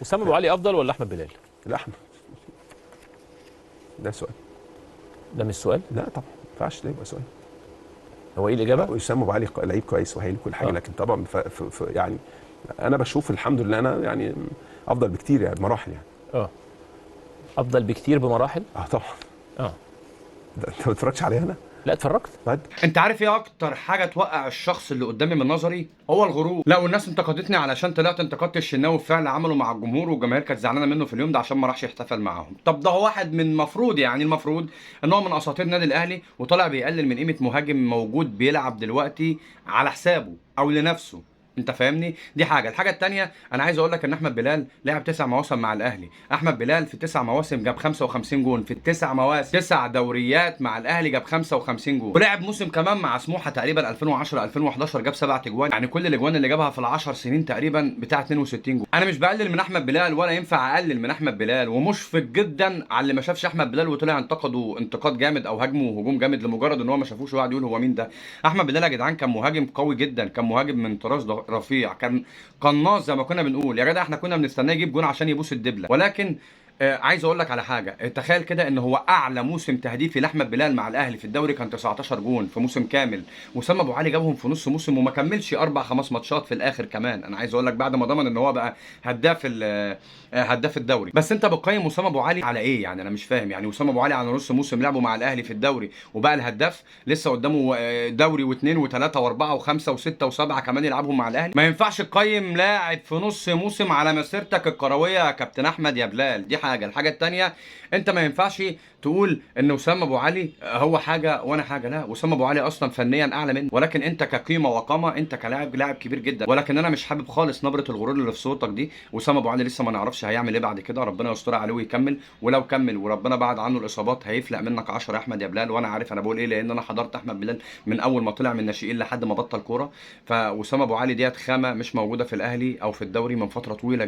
وسام ابو علي افضل ولا احمد بلال؟ لا احمد، ده سؤال؟ ده مش سؤال؟ لا طبعا ما ينفعش ده يبقى سؤال. هو ايه الاجابة؟ وسام ابو علي لعيب كويس وهايل وكل حاجة، لكن طبعا يعني انا بشوف الحمد لله انا يعني افضل بكتير يعني بمراحل يعني. افضل بكتير بمراحل؟ طبعا. ده انت ما اتفرجتش عليها انا؟ لا اتفرجت. انت عارف ايه اكتر حاجة توقع الشخص اللي قدامي من نظري؟ هو الغرور. لا والناس انتقدتني علشان طلعت انتقدت الشناوي بفعل عمله مع الجمهور، والجماهير كانت زعلانة منه في اليوم ده عشان ما راحش يحتفل معاهم. طب ده هو واحد من المفروض، يعني المفروض ان هو من اساطير النادي الاهلي، وطلع بيقلل من قيمة مهاجم موجود بيلعب دلوقتي على حسابه او لنفسه. انت فاهمني؟ دي حاجة. الحاجة الثانية انا عايز اقول لك ان احمد بلال لعب 9 مواسم مع الاهلي. احمد بلال في 9 مواسم جاب 55 جون، في التسع مواسم 9 دوريات مع الاهلي جاب 55 جون، ولعب موسم كمان مع سموحه تقريبا 2010 2011 جاب 7 اجوان، يعني كل الاجوان اللي جابها في ال10 سنين تقريبا بتاع 62 جون. انا مش بقلل من احمد بلال ولا ينفع اقلل من احمد بلال، ومشفق جدا على اللي ما شافش احمد بلال وطلع انتقده انتقاد جامد او هاجمه هجوم جامد لمجرد ان هو ما شافوش وقعد يقول هو مين ده. احمد بلال يا جدعان كان مهاجم قوي جدا، كان مهاجم من طراز رفيع، كان قناص زي ما كنا بنقول يا جدع، احنا كنا بنستناه يجيب جون عشان يبوس الدبله. ولكن عايز اقول لك على حاجة، تخيل كده ان هو اعلى موسم تهديفي لاحمد بلال مع الاهلي في الدوري كان 19 جون في موسم كامل، وسام ابو علي جابهم في نص موسم وما كملش 4-5 ماتشات في الاخر كمان. انا عايز اقول لك بعد ما ضمن ان هو بقى هداف هداف الدوري. بس انت بتقيم وسام ابو علي على ايه يعني؟ انا مش فاهم يعني. وسام ابو علي على نص موسم لعبه مع الاهلي في الدوري وبقى الهداف، لسه قدامه دوري واثنين وثلاثة واربعة وخمسة وستة وسبعة كمان يلعبهم مع الاهلي. ما ينفعش تقيم لاعب في نص موسم على مسيرتك الكروية يا كابتن احمد يا بلال، دي حاجة. الحاجة الثانية انت ما ينفعش تقول ان وسام ابو علي هو حاجة وانا حاجة، لا وسام ابو علي اصلا فنيا اعلى منه، ولكن انت كقيمه وقامه انت كلاعب لاعب كبير جدا. ولكن انا مش حابب خالص نبره الغرور اللي في صوتك دي. وسام ابو علي لسه ما نعرفش هيعمل ايه بعد كده، ربنا يستر عليه ويكمل، ولو كمل وربنا بعد عنه الاصابات هيفلق منك 10 يا احمد يا بلال. وانا عارف انا بقول ايه لان انا حضرت احمد بلال من اول ما طلع من الناشئين لحد ما بطل كورة. فوسام ابو علي ديت خامة مش موجودة في الاهلي او في الدوري من فترة طويلة.